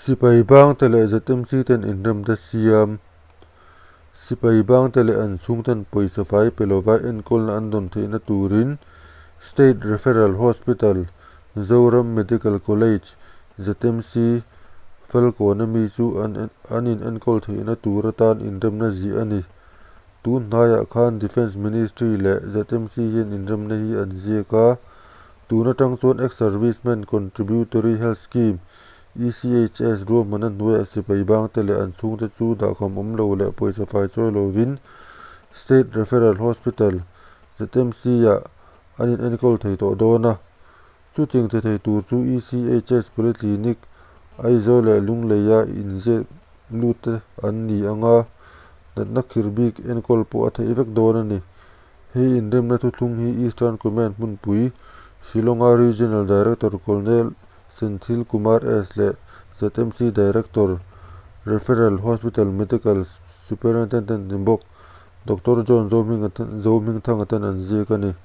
Sipai bangte leh ZMC ten inremna siam. Sipai bangte leh an chhungten pawisa fai pe lova enkawlna an dawn theihna turin State Referral Hospital, Zoram Medical College, ZMC, Falkawn ami chu an an in enkawl theihna tur atan inremna ziah a ni. Tun hnaiah khan Defence Ministry leh ZMC hian inremna hi an ziak a, tun atang chuan Ex-Servicemen Contributory Health Scheme, ECHS, ruahmanna hnuaiah sipai bangte leh an chhungte chu dahkham awm lo leh pawisa fai chawi lovin State Referral Hospital, ZMC-ah an in enkawl thei tawh dawn a. Chutiang ti thei tur chu ECHS Polyclinic, Aizawl leh Lungleia inziak lut te an ni ang a, natna khir bik enkawl pawh a theih vek dawn a ni. Hei inremna thuthlung hi Eastern Command hmunpui, Shillong-a Regional Director Colonel Senthil Kumar S leh ZMC Director, Referral Hospital Medical Superintendent ni bawk Doctor John Zohmingthanga ten an ziak a ni.